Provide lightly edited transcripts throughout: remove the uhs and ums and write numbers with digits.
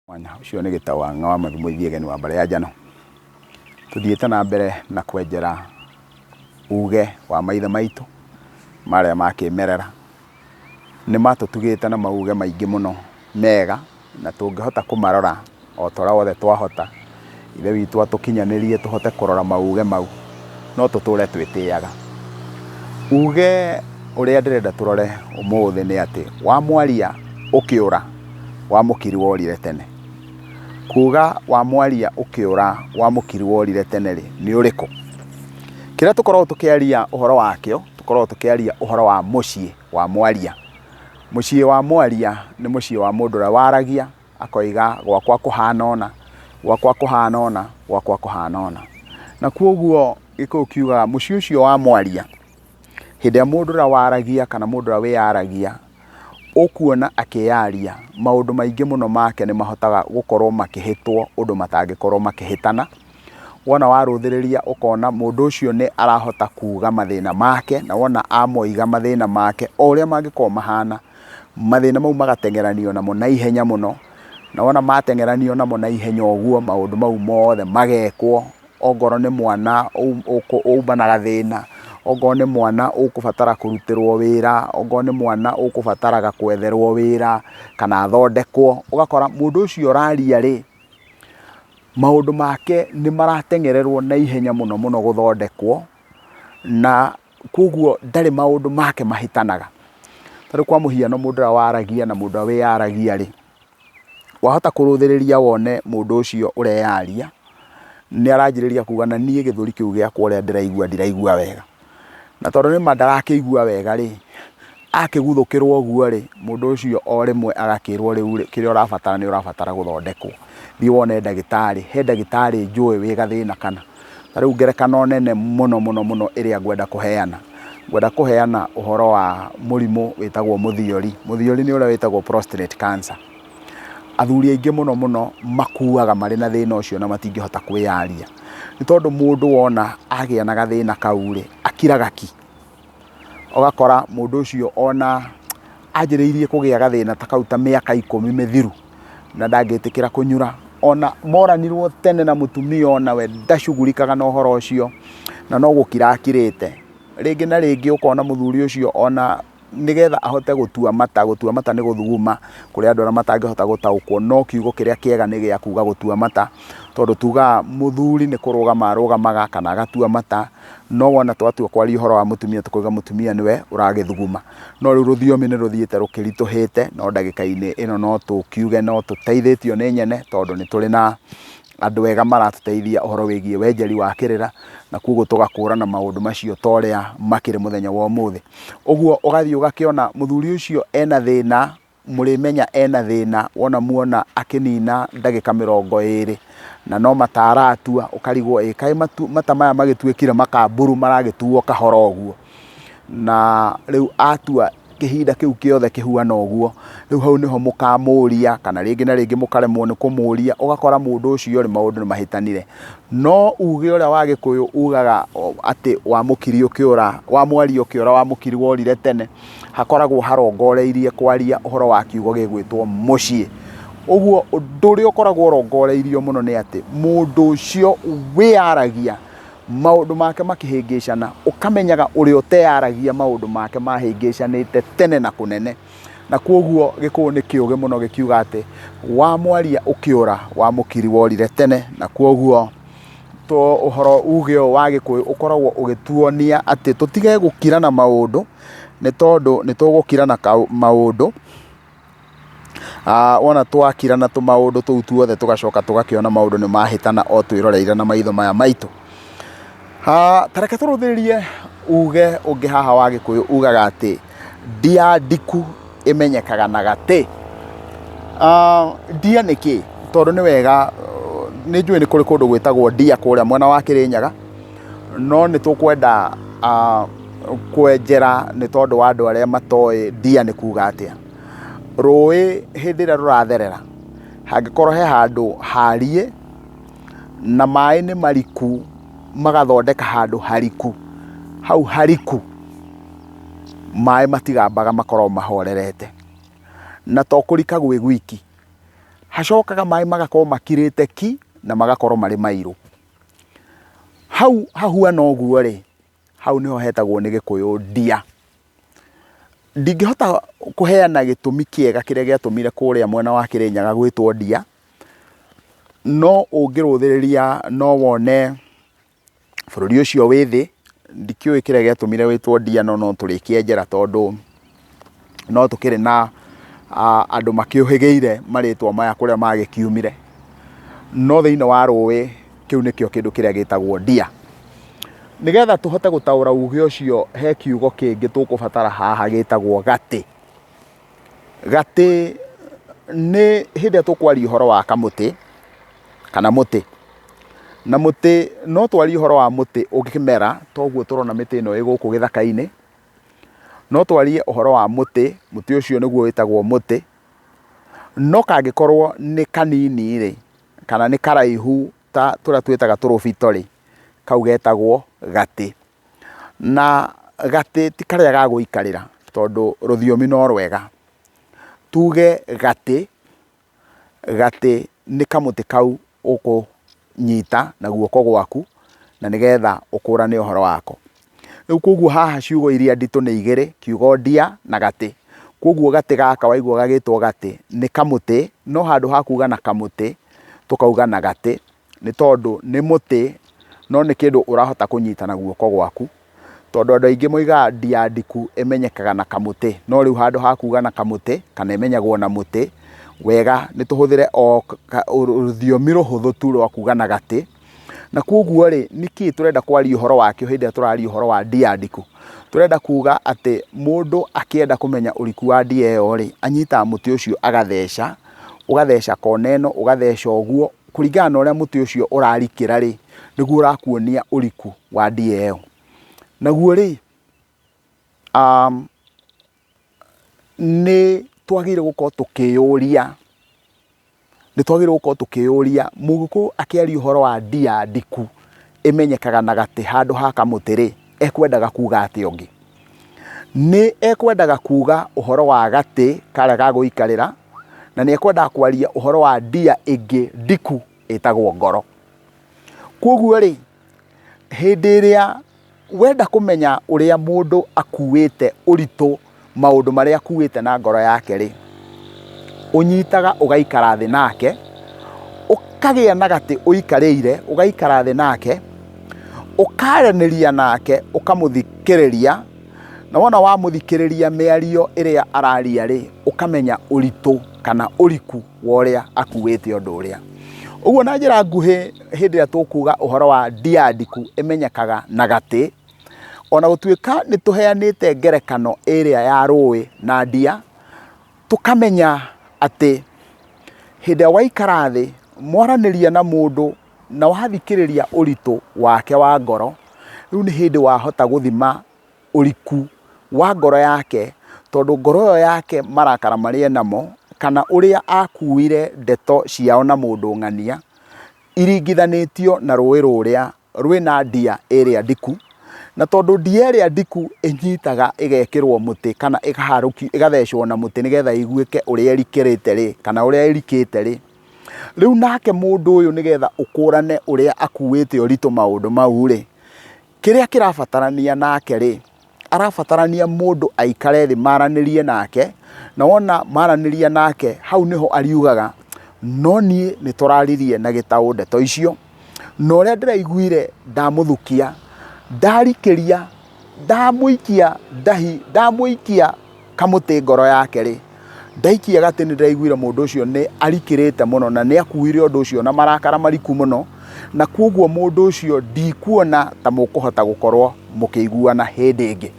Mwanya ũcio nĩ Gĩtaũ wa Ng'a wa Mathi Mũithiegeni wa mbarĩ ya Njano. Tũthiĩte na mbere na kwenjera uge wa maithe maitũ marĩa ma kĩmerera. Nĩ matũtugĩte na mauge maingĩ mũno mega na tũngĩhota kũmarora o ta ũrĩa wothe twahota, Ithe witũ atũkinyanĩrie tũhote kũrora mauge mau, no tũtũre twĩtĩaga. Uge ũrĩa ndĩrenda tũrore ũmũthĩ nĩ atĩ wamwaria ũkĩũra wamũkiri worire tene. Kuga wamwaria ũkĩũra wamũkiri worire tene rĩ, nĩ ũrĩkũ? Kĩrĩa tũkoragwo tũkĩaria ũhoro wakĩo, tũkoragwo tũkĩaria ũhoro wa mũciĩ wa mwaria. Mũciĩ wa mwaria nĩ mũciĩ wa mũndũ ũrĩa waragia akoiga gwakwa kũhana ũna, gwakwa kũhana ũna, gwakwa kũhana ũna. Na kwoguo Gĩkũyũ kiugaga mũciĩ ũcio wa mwaria, hĩndĩ ĩrĩa mũndũ ũrĩa waragia kana mũndũ ũrĩa wĩyaragia, ũkuona akĩyaria, maũndũ maingĩ mũno make nĩ mahotaga gũkorwo makĩhĩtwo ũndũ matangĩkorwo makĩhĩtana. Wona warũthĩrĩria ũkona mũndũ ũcio nĩ arahota kuga mathĩna make, na wona amoiga mathĩna make o ũrĩa mangĩkorwo mahana, mathĩna mau magateng'eranio namo na ihenya mũno, na wona mateng'eranio namo na ihenya ũguo, maũndũ mau mothe magekwo, ongorwo nĩ mwana uma na gathĩna, ongorwo nĩ mwana ũkũbatara kũrutĩrwo wĩra, ongorwo nĩ mwana ũkũbataraga kwetherwo wĩra kana athondekwo, ũgakora mũndũ ũcio ũraria rĩ, maũndũ make nĩ marateng'ererwo na ihenya mũno mũno gũthondekwo, na koguo ndarĩ maũndũ make mahĩtanaga. Ta rĩu kwa mũhiano mũndũ ũrĩa waragia na mũndũ ũrĩa wĩyaragia rĩ, wahota kũrũthĩrĩria wone mũndũ ũcio ũreyaria nĩ aranjĩrĩria kuga na niĩ gĩthũri kĩu gĩakwa ũrĩa ndĩraigua ndiraigua wega. Na tondũ nĩma ndarakĩigua wega rĩ, akĩguthũkĩrwo ũguo rĩ, mũndũ ũcio o rĩmwe agakĩrwo rĩu rĩ, kĩrĩa ũrabatara nĩ ũrabatara gũthondekwo. Thiĩ wone ndagĩtarĩ, he ndagĩtarĩ njũĩ wĩ gathĩna kana. Ta rĩu ngerekano nene mũno mũno mũno ĩrĩa ngwenda kũheana, ngwenda kũheana ũhoro wa mũrimũ wĩtagwo mũthiori. Mũthiori nĩ ũrĩa wĩtagwo prostate cancer. Athuri aingĩ mũno mũno makuaga marĩ na thĩna ũcio na matingĩhota kwĩyaria. Nĩ tondũ mũndũ wona agĩa na gathĩna kau rĩ, akiraga ki. Ũgakora mũndũ ũcio ona anjĩrĩirie kũgĩa gathĩna ta kau ta mĩaka ikũmi mĩthiru, na ndangĩtĩkĩra kũnyura. Ona moranirwo tene na mũtumia onawe ndacugurikaga na ũhoro ũcio, na no gũkira akirĩte. Rĩngĩ na rĩngĩ ũkona mũthuri ũcio ona nĩgetha ahote gũtua mata, gũtua mata nĩ gũthuguma kũrĩ andũ arĩa matangĩhota gũtaũkwo, no kiugo kĩrĩa kĩega nĩ gĩa kuga gũtua mata, tondũ tugaga mũthuri nĩ kũrũgama arũgamaga kana agatua mata, no wona twatua kwaria ũhoro wa mũtumia tũkauga mũtumia nĩwe ũragĩthuguma. No rĩu rũthiomi nĩ rũthiĩte rũkĩritũhĩte, no ndagĩka-inĩ ĩno no tũkiuge no tũteithĩtio nĩ nyene, tondũ nĩ tũrĩ na andũ ega maratũteithia ũhoro wĩgiĩ wenjeri wa kĩrĩra, na koguo tũgakũrana maũndũ macio ta ũrĩa makĩrĩ mũthenya wa ũmũthĩ. Ũguo ũgathiĩ ũgakĩona mũthuri ũcio ena thĩna, mũrĩmenya ena thĩna wona muona akĩnina ndagĩka mĩrongo ĩrĩ, na no mata aratua, ũkarigwo ĩ kaĩ mata maya magĩtuĩkire makamburu maragĩtuo kahora ũguo. Na rĩu atua kĩhinda kĩu kĩothe kĩhuana ũguo, rĩu hau nĩho mũkamũria kana rĩngĩ na rĩngĩ mũkaremwo nĩ kũmũria, ũgakora mũndũ ũcio rĩ, maũndũ nĩ mahĩtanire. No uge ũrĩa wa Gĩkũyũ ugaga atĩ wamũkiri ũkĩũra, wamwaria ũkĩũra wamũkiri worire tene, hakoragwo harongoreirie kwaria ũhoro wa kiugo gĩgwĩtwo mũciĩ. Ũguo ũndũ ũrĩa ũkoragwo ũrongoreirio mũno nĩ atĩ mũndũ ũcio wĩyaragia maũndũ make makĩhĩngĩcana, ũkamenyaga ũrĩa ũteyaragia maũndũ make mahĩngĩcanĩte tene na kũnene. Na kwoguo Gĩkũyũ nĩ kĩũgĩ mũno gĩkiuga atĩ wamwaria ũkĩũra wamũkiri worire tene. Na kwoguo ũhoro uge ũyũ wa Gĩkũyũ ũkoragwo ũgĩtuonia atĩ tũtige gũkirana maũndũ, nĩ tondũ nĩ tũgũkirana maũndũ. Wona twakirana tũmaũndũ tũu tuothe tũgacoka tũgakĩona maũndũ nĩ mahĩtana o twĩroreire na maitho maya maitũ. Ta reke tũrũthĩrĩrie uge ũngĩ haha wa Gĩkũyũ ugaga atĩ ndia ndiku ĩmenyekaga na gatĩ. Ndia nĩ kĩ? Tondũ nĩ wega, nĩ njũĩ nĩ kũrĩ kũndũ gwĩtagwo ndia kũrĩa mwena wa Kĩrĩnyaga, no nĩ tũkwenda kwenjera nĩ tondũ wa andũ arĩa matoĩ ndia nĩ kuga atĩa. Rũĩ hĩndĩ ĩrĩa rũratherera, hangĩkorwo he handũ hariĩ na maĩ nĩ mariku magathondeka handũ hariku, hau hariku maĩ matigambaga makoragwo mahorerete. Na to kũrika gwĩ gwiki, Hacokaga maĩ magakorwo makirĩte ki na magakorwo marĩ mairũ. Hau hahuana ũguo rĩ, hau nĩho hetagwo nĩ Gĩkũyũ ndia. Ndingĩhota kũheana gĩtũmi kĩega kĩrĩa gĩatũmire kũrĩa mwena wa Kĩrĩnyaga gwĩtwo ndia, no ũngĩrũthĩrĩria no wone bũrũri ũcio wĩ thĩ, ndikĩũĩ kĩrĩa gĩatũmire wĩtwo ndia no no tũrĩkĩenjera tondũ no tũkĩrĩ na andũ makĩũhĩgĩire marĩtwa maya kũrĩa magĩkiumire. No thĩinĩ wa rũĩ kĩu nĩkĩo kĩndũ kĩrĩa gĩtagwo ndia. Nĩgetha tũhote gũtaũra uge ũcio he kiugo kĩngĩ tũkũbatara haha gĩtagwo gatĩ. Gatĩ nĩ hĩndĩ ĩrĩa tũkwaria ũhoro wa kamũtĩ kana mũtĩ. Na mũtĩ no twarie ũhoro wa mũtĩ ũkĩmera ta ũguo tũrona mĩtĩ ĩno ĩ gũkũ gĩthaka-inĩ. No twarie ũhoro wa mũtĩ, mũtĩ ũcio nĩguo wĩtagwo mũtĩ. No kangĩkorwo nĩ kanini rĩ, kana nĩ karaihu ta tũrĩa twĩtaga tũrũbito rĩ, kau getagwo gatĩ. Na gatĩ ti karĩa ga gũikarĩra tondũ rũthiomi no rwega. Tuge gatĩ, gatĩ nĩ kamũtĩ kau ũkũnyita na guoko gwaku na nĩgetha ũkũrane ũhoro wako. Rĩu koguo haha ciugo iria nditũ nĩ igĩrĩ, kiugo ndia na gatĩ. Koguo gatĩ gaka waigua gagĩtwo gatĩ nĩ kamũtĩ, no handũ ha kuga na kamũtĩ tũkauga na gatĩ. Nĩ tondũ nĩ mũtĩ no nĩ kĩndũ ũrahota kũnyita na guoko gwaku, tondũ andũ aingĩ moigaga ndia ndiku ĩmenyekaga na kamũtĩ, no rĩu handũ ha kuga na kamũtĩ kana ĩmenyagwo na mũtĩ, wega nĩ tũhũthĩre o rũthiomi rũhũthũ tu rwa kuga na gatĩ. Na koguo rĩ, nĩkĩ tũrenda kwaria ũhoro wakĩo hĩndĩ ĩrĩa tũraria ũhoro wa ndia ndiku? Tũrenda kuga atĩ mũndũ akĩenda kũmenya ũriku wa ndia ĩyo rĩ, anyitaga mũtĩ ũcio agatheca, ũgatheca kona ĩno, ũgatheca ũguo, kũringana na ũrĩa mũtĩ ũcio ũrarikĩra rĩ, nĩguo ũrakuonia ũriku wa ndia ĩyo. Naguo rĩ, nĩ twagĩrĩire gũkorwo tũkĩyũria, nĩ twagĩrĩirwo gũkorwo tũkĩyũria, mũgĩkũyũ akĩaria ũhoro wa ndia ndiku ĩmenyekaga na gatĩ handũ ha kamũtĩ rĩ, ekwendaga kuga atĩa ũngĩ? Nĩ ekwendaga kuga ũhoro wa gatĩ karĩa ga gũikarĩra, na nĩ ekwendaga kwaria ũhoro wa ndia ĩngĩ ndiku ĩtagwo ngoro. Koguo rĩ, hĩndĩ ĩrĩa wenda kũmenya ũrĩa mũndũ akuĩte ũritũ maũndũ marĩa akuĩte na ngoro yake rĩ, ũnyitaga ũgaikara thĩ nake, ũkagĩa na gatĩ ũikarĩire, ũgaikara thĩ nake, ũkaranĩria nake, ũkamũthikĩrĩria, na wona wamũthikĩrĩria mĩario ĩrĩa araria rĩ, ũkamenya ũritũ kana ũriku wa ũrĩa akuĩte ũndũ ũrĩa. Ũguo na njĩra nguhĩ hĩndĩ ĩrĩa tũkuga ũhoro wa ndia ndiku ĩmenyekaga na gatĩ, ona gũtuĩka nĩ tũheanĩte ngerekano ĩrĩa ya rũĩ na ndia, tũkamenya atĩ hĩndĩ ĩrĩa waikara thĩ mwaranĩria na mũndũ na wathikĩrĩria ũritũ wake wa ngoro, rĩu nĩ hĩndĩ wahota gũthima ũriku wa ngoro yake, tondũ ngoro ĩyo yake marakara marĩa enamo, kana ũrĩa akuire ndeto ciao na mũndũ ng'ania, iringithanĩtio na rũĩ rũrĩa rwĩna ndia ĩrĩa ndiku, na tondũ ndia ĩrĩa ndiku ĩnyitaga ĩgekĩrwo mũtĩ kana ĩkaharũkio ĩgathecwo na mũtĩ nĩgetha ĩiguĩke ũrĩa ĩrikĩrĩte rĩ, kana ũrĩa ĩrikĩte rĩ, rĩu nake mũndũ ũyũ nĩgetha ũkũrane ũrĩa akuĩte ũritũ maũndũ mau rĩ, kĩrĩa kĩrabatarania nake rĩ, arabatarania mũndũ aikare thĩ maranĩrie nake, na wona maranĩria nake hau nĩho ariugaga, no niĩ nĩ tũraririe na gĩtaũ ndeto icio, na ũrĩa ndĩraiguire ndamũthukia, ndarikĩria, ndamũikia ndahi, ndamũikia kamũtĩ ngoro yake rĩ, ndaikia gatĩ nĩ ndĩraiguire mũndũ ũcio nĩ arikĩrĩte mũno na nĩ akuire ũndũ ũcio na marakara mariku mũno, na kwoguo mũndũ ũcio ndikuona ta mũkũhota gũkorwo mũkĩiguana hĩndĩ ĩngĩ.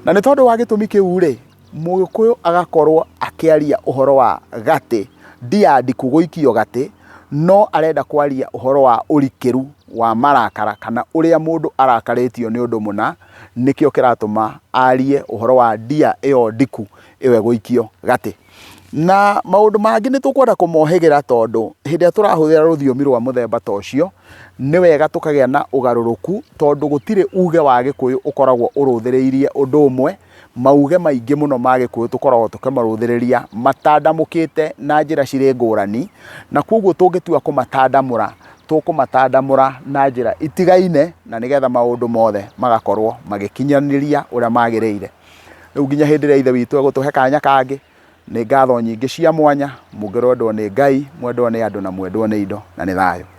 Na nĩ tondũ wa gĩtũmi kĩu rĩ, Mũgĩkũyũ agakorwo akĩaria ũhoro wa gatĩ, ndia ndiku gũikio gatĩ, no arenda kwaria ũhoro wa ũrikĩru wa marakara kana ũrĩa mũndũ arakarĩtio nĩ ũndũ mũna, nĩkĩo kĩratũma arie ũhoro wa ndia ĩyo ndiku ĩyo ĩgũikio gatĩ. Na maũndũ mangĩ nĩ tũkwenda kũmohĩgĩra tondũ hĩndĩ ĩrĩa tũrahũthĩra rũthiomi rwa mũthemba ta ũcio, nĩ wega tũkagĩa na ũgarũrũku tondũ gũtirĩ uge wa Gĩkũyũ ũkoragwo ũrũthĩrĩirie ũndũ ũmwe. Mauge maingĩ mũno ma Gĩkũyũ tũkoragwo tũkĩmarũthĩrĩria matandamũkĩte na njĩra cirĩ ngũrani, na kwoguo tũngĩtua kũmatandamũra, tũkũmatandamũra na njĩra itigaine na nĩgetha maũndũ mothe magakorwo magĩkinyanĩria ũrĩa magĩrĩire. Rĩu nginya hĩndĩ ĩrĩa Ithe witũ egũtũhe kanya kangĩ, nĩ ngatho nyingĩ cia mwanya, mũngĩrwendwo nĩ Ngai, mwendwo nĩ andũ na mwendwo nĩ indo, na nĩ thayũ.